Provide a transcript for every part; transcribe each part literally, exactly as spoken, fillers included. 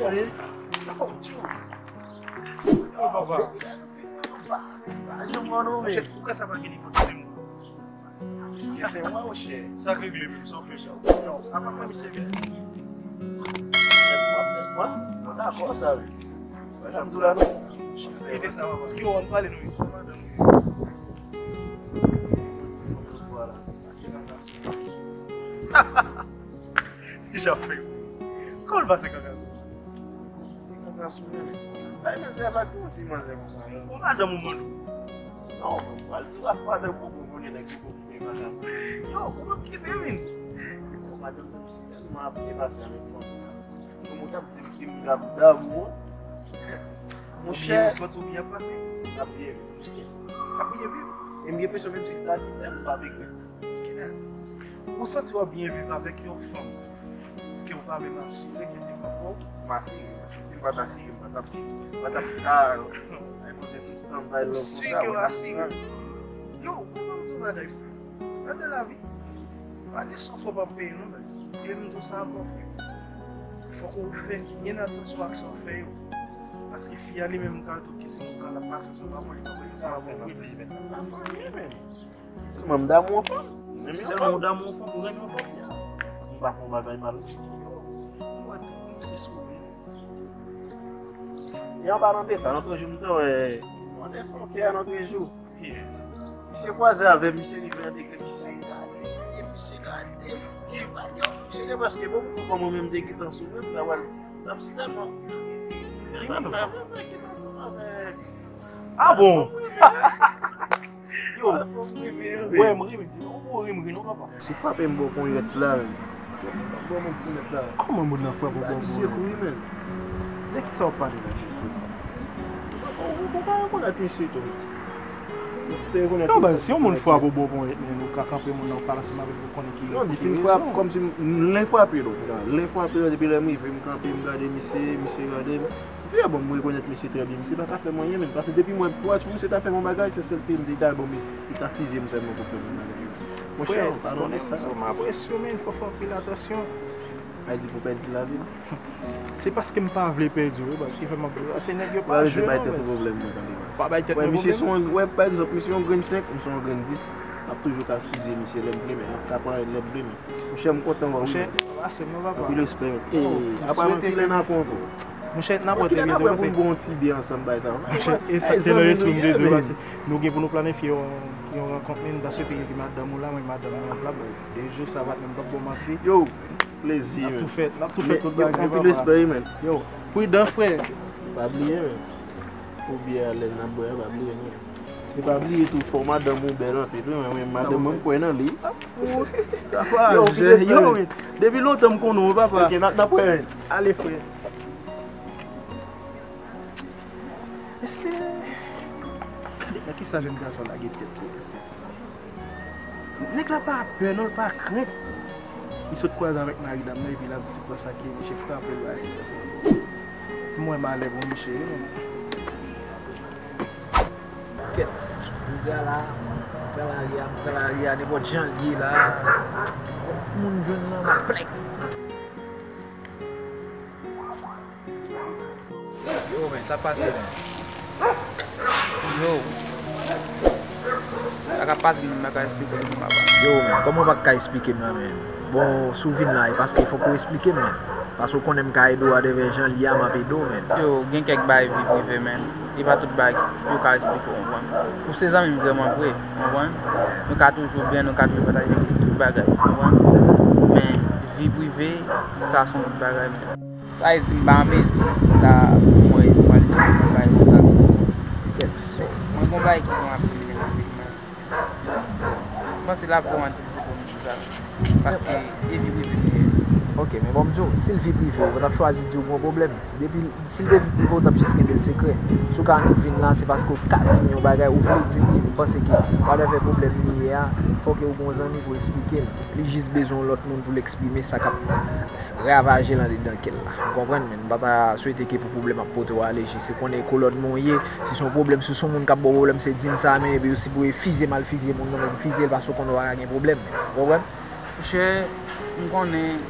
Yo, papa. Monchè, poukwa sa pa gen nenpòt se mwen? Piske se mwen, monchè. Sa k regle menm, sa w fè, chè? Non, apa mwen, misye vin. Mwen, mwen dakò sa, wi. Mwen, jan m di w la, non. Kite sa, papa. Yo, ann pale, non, wi. Madanm, wi. Ti fanm, vwala. Pase nan pase. Deja fè. Kòman l pase kaka sou mwen? Se kaka sou mwen, men. Bay manzè pa tou ti manzè konsa, non. Ou madanm ou mande w? Non, mwen pral di w ak madanm ou pou konnen nèg ki pou kite madanm. Yo, ou p ap kite, wi. Yo, madanm nan, misye tèlman ap byen pase avèk fanm sa. Kòm ou t ap di m ki m ka damou. Monchè. Ou santi w byen ap pase? Ap byen viv, jis kèk sa. Ap byen viv? E m gen enpresyon menm si l ta kite m, m p ap regrèt. Ou santi w ap byen viv avèk yon fanm ke w pa menm asire ke se fanm pa w? M asire, monchè. Si m pa t asire, m pa t ap, m pa t ap ka bay manzè tout tan m bay love konsa, monchè. M si ke w asire. Yo, mwen ban m di w bagay, frè. Nan de lavi, pa gen sa w fè w p ap peye, non, baz. E m di w sa ankò, frè. Fòk ou fè byen atansyon ak sa w fè yo. Paske fi a li menm, m ka di w ke se yon tan l ap pase ansanm avè w, li pa konn sa l ap fè nan peyi. L ap fè anyen, menm. Sèlman m damou yon fanm. M renmen yon fanm. Sèlman w damou yon fanm, ou renmen yon fanm. M pa fè yon bagay mal. Mwen, m tris pou ou. E anba nan de sa, lòt jou m te wè Timoun te fè yon kè lòt jou. Yes. Misye kwaze avè m, misye rive nan degre, misye gade, misye gade, misye gade, yo, misye te prèske bon, kòman mwen menm te gentan sou mwen, m ta pral, m t ap sitèlman. Mwen menm te ansanm avèk. Ah bon? Yo, wè, m ri, m di, ou bon ri, m ri non, papa. Misye frape m bò ponyèt la, menm. Bon, bon, ti nèt la. Kòman moun nan frape w bò ponyèt? Misye kouri, menm. De kisa w ap pale la, Chito? Ou, ou, ou pa rekonèt misye tou. Non, baz, si yon moun frape w bò ponyèt, men ou ka kanpe moun nan, ou pale ansanm avè l, ou konnen ki, non, li fin frape, kòmsi m, m, lè frape l, lè frape l, depi lè m rive, m kanpe, m gade misye, misye gade m. Frè, bon, m rekonèt misye trè byen. Misye pa ka fè m anyen, menm. Paske depi mwen, pou, pou misye ta fè m yon bagay, se sèl fi m, li ta bon, men li ta fizye m sèlman pou fè m yon bagay. Monchè, ou pa konnen sa. M apresye w, men fò w fè anpil atansyon. Ay di pou pèdi lavi l. Se paske m pa vle pèdi w, wi, paske fè m ap di w, se nèg yo pa jwe non, men. Pa bay tèt mwen pwoblèm, non, tande. Pa bay tèt mwen pwoblèm. Wè, misye se yon, wè, pa egzanp, misye yon grenn senk, m se yon grenn dis. M ap toujou ka fizye misye lè m vle, men m ap ka pran l lè m vle, men. Monchè, m kontan wè w, wi. Monchè, pase m non, papa. Anpil respè, men. E, apa nan kilè n ap rankontre? Monchè, n ap rantre byento, paske pou n bwè yon ti byè ansanm, bay sa. Monchè, e sa, se nan espri m te di w, paske nou gen pou nou planifye yon, yon rankont, men m ta swete ke madanm ou la, mwen, madanm mwen ap la, baz. E jou sa, patnè, m p ap ba w manti. Yo, plezi, man. N ap tou fè, n ap tou fè tout bagay, papa. Anpil respè, wi, man. Yo, pridan, frè. Pa bliye, man. Pou byè a, lè n ap bwè a, pa bliye, non. E pa bliye tou, fò madanm ou bèl anpil, wi, mwen, mwen, madanm mwen, m kwè nan li. Papa, yo, yo, depi lontan m konnen w, papa. Ok, n ap, n ap wè. Ale, frè. Mesye, nan kisa jèn gason lage tèt li, mesye? Nèg la pa pè, non, l pa krent. Li sot kwaze avèk mari dam nan, epi l ap di konsa ke misye frape l, bagay sesi, sela. M wè malè pou misye, wi, menm. Kèt, jodi a la, m pran lari a, m pran lari a, nenpòt jan l ye la. Moun jwenn nan, m ap plèk. Yo, men, sa k pase, men? Yo. Sa k ap pase, men, m pa ka eksplike w, non, papa. Yo, men, kòman w pa ka eksplike m nan, men? Bon, si w vin la, e paske fòk ou eksplike m, men. Paske w konnen m ka ede w atravè jan l ye a, m ap ede w, men. Yo, gen kèk bagay vi prive, men. E pa tout bagay yo ka eksplike w, konprann. Ou se zanmi m vrèman vre, konprann. Nou ka toujou byen, nou ka toujou pataje tout bagay, konprann. Men, vi prive, sa se yon lòt bagay, men. Sa vle di m pa anmezi pou ta, pou mwen, pou al eksplike yon bagay konsa. Kèt. So, mwen gon bagay ki pran anpil nèg avèk mwen. M panse l ap vrèman difisil pou m di sa. Paske e vi prive m ye. Ok, men bon, m di w, si l vi prive w, ou pa t ap chwazi di w gon pwoblèm. Depi, si l te vi prive w, ou t ap jis kenbe l sekrè. Si w ka vin la, se paske w ka di m yon bagay, ou vle di m li, m panse ke whatever pwoblèm li ye a, fòk ou gon zanmi pou eksplike l. Li jis bezwen yon lòt moun pou l eksprime sa k ap ravaje l andedan kè l la. Ou konprann, men m pa ta swete ke pou pwoblèm ap pote w ale, jis se konnen ke lòt men w ye, si se yon pwoblèm, si se yon moun k ap ba w pwoblèm, se di m sa, men epi ou sipoze fizye m al fizye moun nan, men m fizye l paske w konnen w pa ka gen pwoblèm, men. Ou konprann? Monchè, m konnen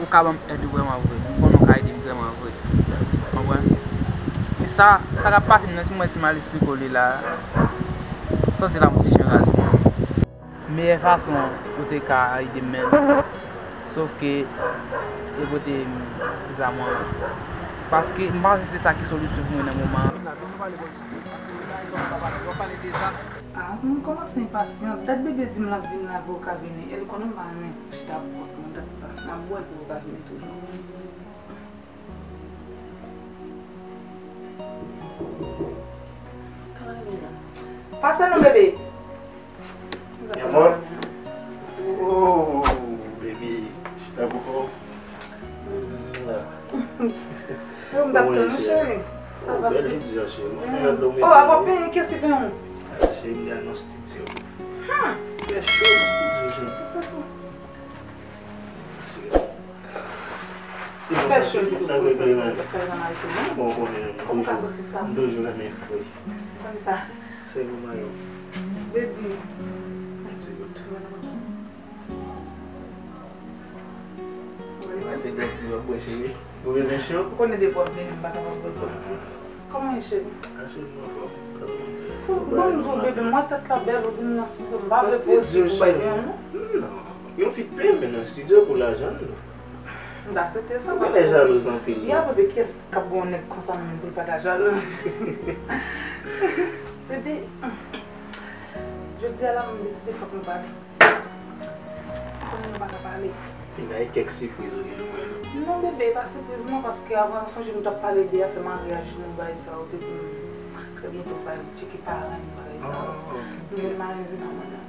ou ka ban m èd ou vrèman vre. M konnen w ka ede m Vrèman vre. Konprann? E sa, sa k ap pase m nan, si mwen, si m al esplike w li la, santi l ap yon ti jan raz pou mwen. Meyè fason ou te ka ede m menm. Sof ke, e pote m zam mwen. Paske m panse se sa ki solisyon pou mwen nan moman an. Ah, m kòmanse enpasyan. Dat bebe di m l ap vin la, pou w ka vini. E li konnen m pa renmen chita pou kont mwen, dat sa. M ap bwè pou w ka vini toujou. Pase non, bebe. Mi amor. Oh, baby. Chita pou kò. Yo, m t ap tann ou, cheri. Sa va byen? Bèl jodi a, cheri. Mwen fè yon dòmi. Oh, apa penyen, kiyès ki penyen w? Ah, cheri, m te al nan estidyo. Hmm. Fè cho nan estidyo, cheri. Sa sou. Fè cho, sa regle nan. Bon, konnen, m toujou, m toujou renmen fri. Konn sa. Se pou mayo. Baby. Yon ti gout. Pase grèt ti wap bwè, cheri. Ou bezwen cho? Ou konnen depi w ap vini, m pa kapab bwè grèt ti. Kòman e, cheri? A, cheri, m anfòm. Bon, m di w, bebe, mwen tèt la bèl, ou di m nan estidyo, m pa vle pou ou si pou bay yon non. Non. Yon fi k peye men nan estidyo pou lajan l. M ta swete sa, paske lè jalouz anpil. Ya, bebe, kiyès k ap gen yon nèg konsa nan men pou l pa ta jalouz? Bebe, jodi a la, m deside fòk nou pale. Konnen nou pa ka pale. Fin ay kèk sipriz ou gen pou mwen, non? Non, bebe, e pa sipriz non, paske avan, ou sonje nou t ap pale de afè maryaj nou, bagay sa, ou te di m trè byento pral tcheke paran m, bagay sa. Ah, ok. M gen marenn vin an mwen la.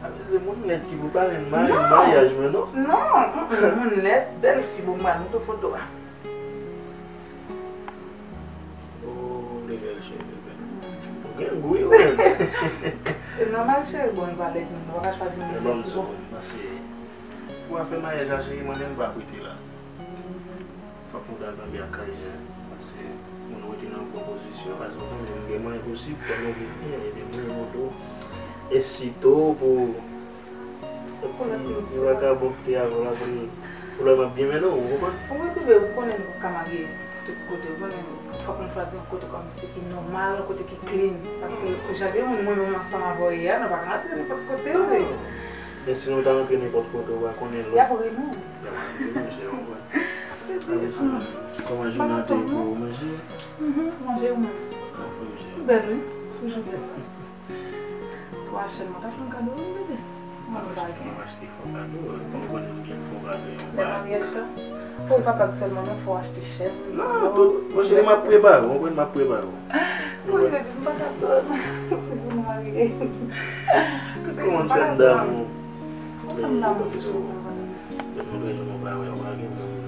A, men se moun lèd ki pou pale m maryaj mwen, non? Non, mm, mm, moun lèd, bèl fi, bon, m pral montre w foto a. Oh, li bèl, cheri, li bèl. Ou gen gou, wi, ou menm. Se nòmal, cheri, bon, nou pale, nou pa ka chwazi moun ki pi bon. Bon, m panse pou afè maryaj la, cheri, mwen menm m pa prete la. Fòk nou ta kanpe ak Kayzen, paske moun rete nan bon pozisyon, paske ou konnen m gen mwayen posib, fò nou viv byen, epi mwen, mwen tou, esito pou ti, ti vakabon ki te avè w la, pou l, pou l wè m ap byen mennen w, ou konprann? Ou retwouve, ou konnen nou pa ka marye tout kote, ou konnen fòk nou chwazi yon kote kòmsi ki nòmal, yon kote ki clean, paske jan de moun mwen menm ansanm avè w ye a, nou pa ka antre nenpòt kote, wi. Men si nou ta antre nenpòt kote, ou pa konnen lòt. Y ap ri nou. Y ap ri nou, se yon. Apre sa, kòman jounen an te ye pou ou, manje? Mhm, manje ou menm? Anfòm, cheri. Ou bèl, wi. Toujou bèl. Twa chèn, mwen ta fè yon kado, wi, bebe. Mwen pa gen. Mwen achte fò kado, bon, ou konnen m gen fò kado, yon bag. Lè maryaj la. Pou papa sèlman, non, fò achte chèn. Non, tout, mwen, cheri, m ap prepare w, ou konn m ap prepare w. Wi, bebe, m pa ka tann. Se pou nou marye. Kòman w fè m damou? Ou fè m damou toujou. Lè m vle jou mwen pa wè w, pa gen moun.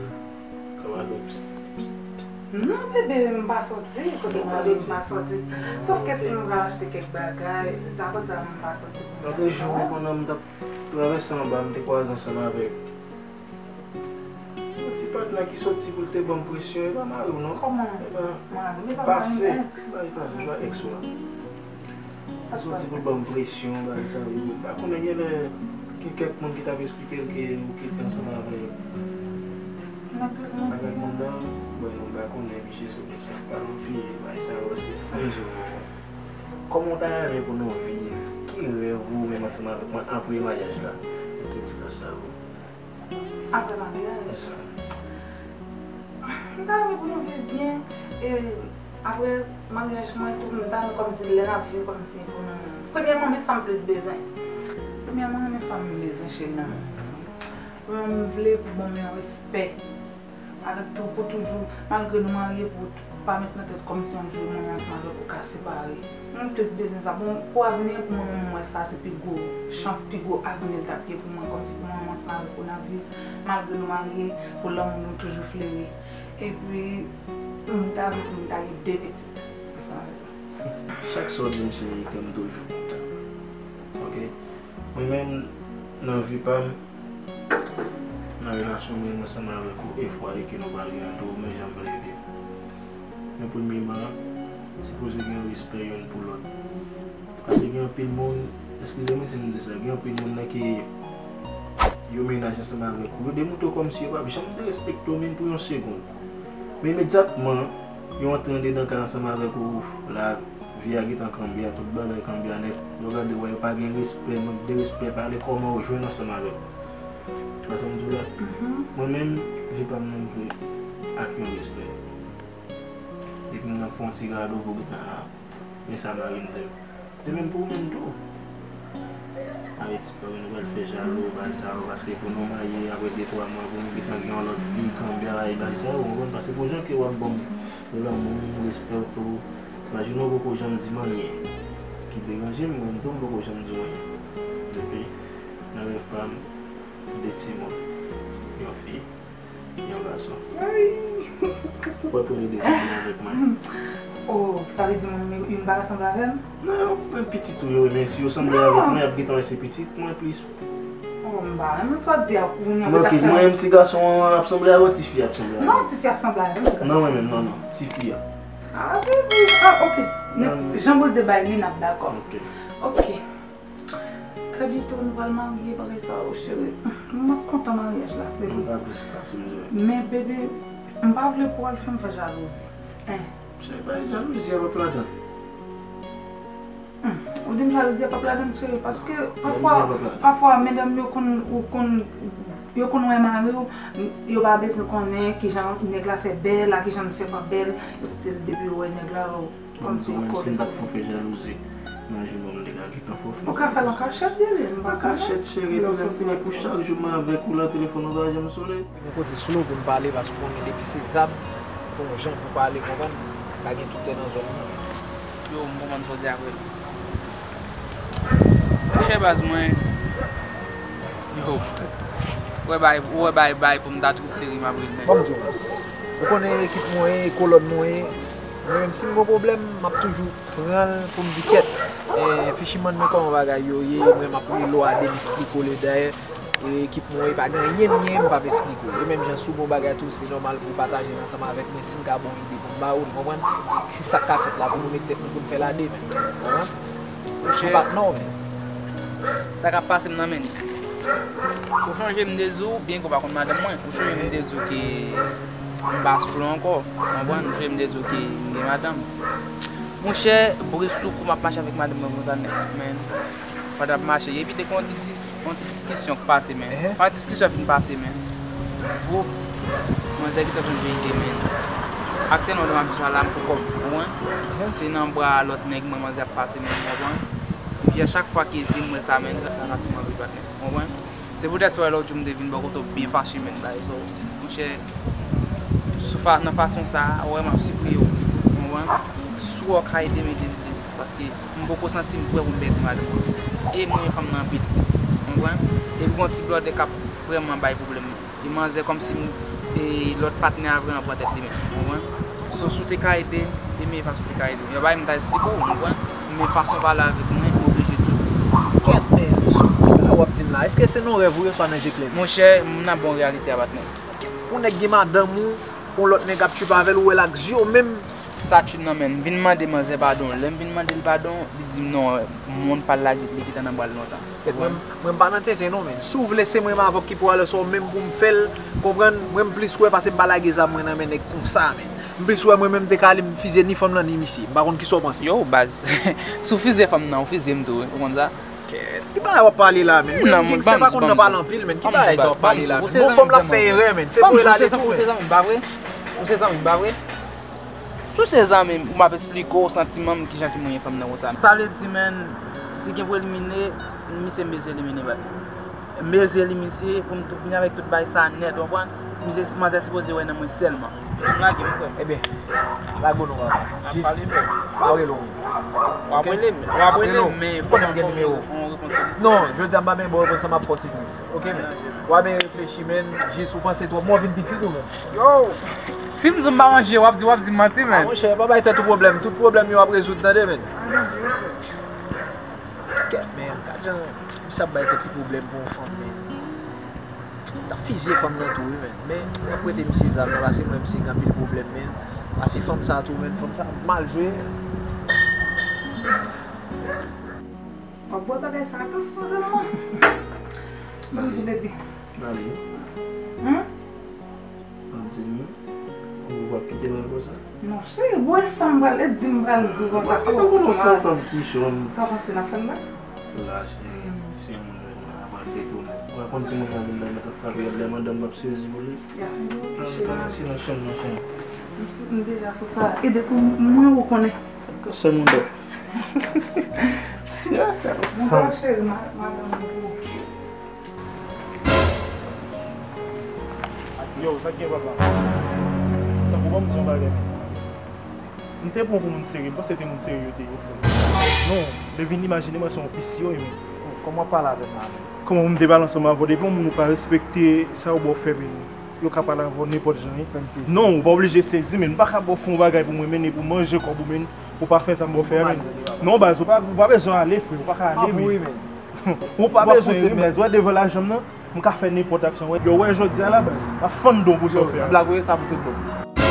Kòman nou, pst, pst, pst. Non, bebe, m pa sòti. Kote m ale, m pa sòti. Sòf ke si nou pral achte kèk bagay, sa konsa, m pa sòti pou m ta fè. Lòt jou, pandan m t ap travèse anba, m te kwaze ansanm avèk yon ti patnè ki sòti pou l te ban m presyon, e pa mari w non. Kòman? E pa, mari, e pa mari, pase, ex. Bagay pase, e pa ex ou la. Sa sòti pou l ban m presyon, bagay sa yo. M pa konnen, genlè gen kèk moun ki t ap esplike l ke ou kite ansanm avèk, avèk moun nan. Bon, m pa konnen, misye sou mesye pa nan fi, bagay sa yo, paske se pou m di w, kòman w ta renmen pou nou viv? Ki rèv ou menm ansanm avèk mwen apre maryaj la? Mwen te di kòsa yo. Apre maryaj? M ta renmen pou nou viv byen. E apre maryaj mwen tou, m ta renmen kòmsi lè n ap viv kòmsi pou nou. Premyèman, men sa m plis bezwen. Premyèman, men sa m bezwen, cheri, nan men. Premyèman, m vle pou ban m yon respè. Avèk tou, pou toujou, malgre nou marye, pou pa met nan tèt kòmsi yon jou mwen ansanm avèk ou ka separe. Mwen plis bezwen sa. Bon, pou avni an, pou mwen menm, mwen wè sa se pi gwo chans, pi gwo avni l t ap ye pou mwen, kòmsi pou mwen menm ansanm avèk ou n ap viv, malgre nou marye, pou lanmou nou toujou fleri. Epi, m ta vle pou m ta gen de pitit ansanm avèk ou. Chak sa w di m, cheri, ke m toujou kontan. Oke? Mwen menm, nan vi pa m, nan relasyon mwen ansanm avèk ou, e fwa e ke nou pral gen an tou, men jan m vle viv. Men premyeman, sipoze gen respè youn pou lòt. Paske gen anpil moun, eskize m si m di sa, gen anpil moun nan ki Yo mennaj ansanm avèk ou, yo demontre w kòmsi yo p ap janm derespekte w menm pou yon segonn. Men imedyatman, yo antre andedan kay ansanm avèk ou, la, vi a gentan kanpe a, tout bagay kanpe a nèt. Yo gade, wè, yo pa gen respè, mank de respè, pale kòman yo jwenn ansanm avèk ou. Sa sa m di w la? Mwen menm, vi pa m nan vre ak yon respè. Depi m nan fè yon ti gade w pou gentan, men sa mari m di m. De menm pou ou menm tou. Avèti pa w, nou pral fè jalou, bagay sa yo, paske pou nou marye, apre de twa mwa, pou nou gentan gen yon lòt vi, kanpe a, bagay sa yo, ou konprann? Paske pou jan ke w ap ban m lanmou, respè w tou, imajine w poko janm di m anyen ki deranje m, mwen tou, m poko janm di w anyen. Depi nan rèv pa m, de timoun, yon fi, yon gason. Ou pa toulede se vin avèk mwen. Oh, sa vle di moun yo pa ka sanble avè m? Non, yo, men pitit ou yo, men si yo sanble avèk mwen, y ap gentan wè se pitit mwen plis. Oh, m pa renmen sa w di a, ou menm, mwen, ti gason an ap sanble avè w, tifi a ap sanble avè w? Non, tifi a ap sanble avè m, ti gason. Non, mwen menm, non, non, tifi a. Ah, wi, wi, ah, ok. Jan Bondye bay li, n ap dakò. Ok. Ok. Kèbito, nou pral marye, bagay sa yo, cheri. M ap kontan maryaj la, cheri. M pa plis pase m di w. Men, bebe, m pa vle pou w al fè m fè jalouzi. Hein. Cheri, pa jalouzi a p ap ladan. Hmm. Ou di m jalouzi a p ap ladan, cheri, paske pafwa, pafwa, medam yo konn, ou konn, yo konn wè mari w, yo pa bezwen konnen kijan nèg la fè bèl, a kijan l fè pa bèl, yo still depi yo wè nèg la, yo Kòmsi yo kole sou mwen. Si m pa t fè w fè jalouzi nan jounen, m te ka gentan fè w fè. Ou ka fè l an kachèt, bebe, m pa konnen. An kachèt, cheri, lè w soti pou chak jou m avèk ou la, telefòn ou pa janm sonnen. Yon kote sou nou pou n pale, paske w konnen depi se zam, pou yon jan pou pale, konprann, ka gen tout tè nan zòn nan. Yo, m konprann sa w di a vre. Monchè baz mwen. Yo. Ou wè bay, ou wè bay, bay pou m ta triste wi, m ap ri men. Ban m di w. Ou konnen ekip mwen ye, kolòn mwen ye. Mwen menm si m gon pwoblèm, m ap toujou pran l pou m di kèt. E, Fisherman, men kòman bagay yo ye, mwen m ap rele w a de m esplike w le dèyè. E, ekip mwen ye, pa gen anyen m gen, m p ap esplike w. E menm jan si w gon bagay tou, se nòmal pou w pataje l ansanm avèk mwen, si m ka ba w ide pou m ba w, ou konprann? Si, si sa k ka fèt la, pou nou met tèt nou, pou n fè l a de, men. Ou konprann? Ou sou patnè w, men. Sa k ap pase m nan men li. Ou chonje m te di w, byen ke w pa konn madanm mwen, ou chonje m te di w ke m pa sou l ankò, konprann? Ou chonje m te di w ke m gen madanm. Monchè, bri sou kou m ap mache avèk madanm mwen konsa nèt, men. Pandan ap mache, epi te gen yon ti dis-, yon ti diskisyon k pase, men. Pandan diskisyon an fin pase, men. Voup, manzè gentan jwenn verite, men. Aktyèlman, lè m ap di w sa la, m sou kòb, ou konprann? Se nan bra lòt nèg mwen manzè ap pase, men, ou konprann? Epi a chak fwa ke se m wè sa, men, sa ka fè m anvi bat nèg, ou konprann? Se poutèt sa w wè lòt jou m te vin bò kote w byen fache, men, bagay sa w, monchè, sou fa-, nan fason sa a, ou wè m ap sipriye w, ou konprann? Si w ka ede m, ede m, ede m, paske m poko santi m prè pou m pèdi madanm mwen. E m renmen fanm nan anpil, ou konprann? Epi gon ti blòdè k ap vrèman bay pwoblèm. E manzè kòmsi m, e lòt patnè a vrèman pran tèt li menm, ou konprann? So, si w te ka ede m, e meyè fason w te ka ede m. Yon bagay m ta esplike w, ou konprann? Men fason w pale avèk mwen, m oblije di w. Kèt, men, sou ki bagay w ap di m la? Èske se nan rèv ou ye, swa nan je klè? Monchè, m nan bon reyalite a, patnè. Yon nèg gen madanm ou, yon lòt nèg ap tchipe avè l, ou wè l ak zye w menm. Sa tchip nan men m. M vin mande manzè padon. Lè m vin mande l padon, li di m non, moun pa l lage, li gentan nan bra l lontan. Kèt, mwen, mwen m pa nan tenten non, men. Si w vle, se mwen m avè w ki pou ale sou menm pou m fè l, konprann? Mwen m plis kwè pase m pa lage zam mwen nan men nèg konsa, men. M plis wè mwen menm m te ka ale m fizye ni fanm nan ni misye. M pa konn kisa w panse. Yo, baz. Si w fizye fanm nan, ou fizye m tou, wi. Ou konn sa? Kèt, ki bagay w ap pale la, men? Mwen menm, gangstè pa konn nan pale anpil, men. Ki bagay sa w ap pale la, men? Bon, fanm la fè erè, men. Se pou l ale tou, men. Ou se zanmi m, pa vre? Ou se zanmi m, pa vre? Si w se zanmi m, ou m ap esplike w santiman m, kijan ki mwen ye fanm nan konsa. Sa vle di, men, si gen pou elimine, misye m bezwen elimine, bat. M bezwen li, misye, pou m tou fini avèk tout bagay sa nèt, w konprann? Misye, manzè sipoze wè nan mwen sèlman. M lage m, frè. Ebyen, lage w non, papa. Jis pa rele w. W ap rele m, w ap rele m, men fò m gen nimewo w. Non, jodi a m pa benyen ba w repons lan, m ap fè w sipwiz. Oke, men. W ap byen reflechi, men. Jis ou panse twòp, men w vin piti tou, men. Yo! Si m di w m pa manje, w ap di, w ap di m manti, men. Ah, monchè, pa bay tèt ou pwoblèm. Tout pwoblèm yo ap rezoud, tande, men. Kèt, men, gad jan misye ap bay tèt li pwoblèm pou yon fanm, men. M t ap fizye fanm nan tou, wi, men. Men, m ap prete misye zam nan, paske m wè misye gen anpil pwoblèm, men. Paske fanm sa tou, men, fanm sa mal jwe. W ap bwè bagay sa, atansyon sèlman. Bonjou, bebe. Pale. Hmm? Mwen di nou, ou p ap kite mwen konsa? Non, cheri, bon, e sa m pral, e di m pral di w konsa. Ou pa konn yon sèl fanm ki jòn. Sa w panse n ap fè l la? La, cheri, si yon moun jwenn mwen, apre l detounen. Ou pa konn si moun nan vin la, mwen t ap frape, lè madanm m ap sezi pou li. Ya, cheri. Sinon, chanm nan, chanm. M sou, m deja sou sa. E depi mwen ou konnen. Sèl moun dòt. Si a, fanm. Cheri, ma-, madanm ou. Yo, sa k gen papa? Tankou ban m di yon bagay. M te pran w pou moun serye, m panse te moun serye yo te ye, frè. Non, lè vin imajine mwen se yon visye, wi, men. Kòman w pale avè m la, men? Kòman pou m te pale ansanm avè w? Depi yon moun ou pa respekte sa yo ba w fè, men, yo ka pale avè w nenpòt jan, wi. Non, ou pa oblije sezi, men. M pa ka ba w fè yon bagay pou mwen, men, pou manje kòb ou, men, ou pa fè sa m ba w fè a, men. Non, baz, ou pa, ou pa bezwen ale, frè, ou pa ka ale, men. Ou pa bezwen ri, baz. Ou wè devan lajan m nan, m ka fè nenpòt aksyon. Yo, wè jodi a la, baz. M ap fann don pou sa w fè a. Blag ou ye sa pou tout bon.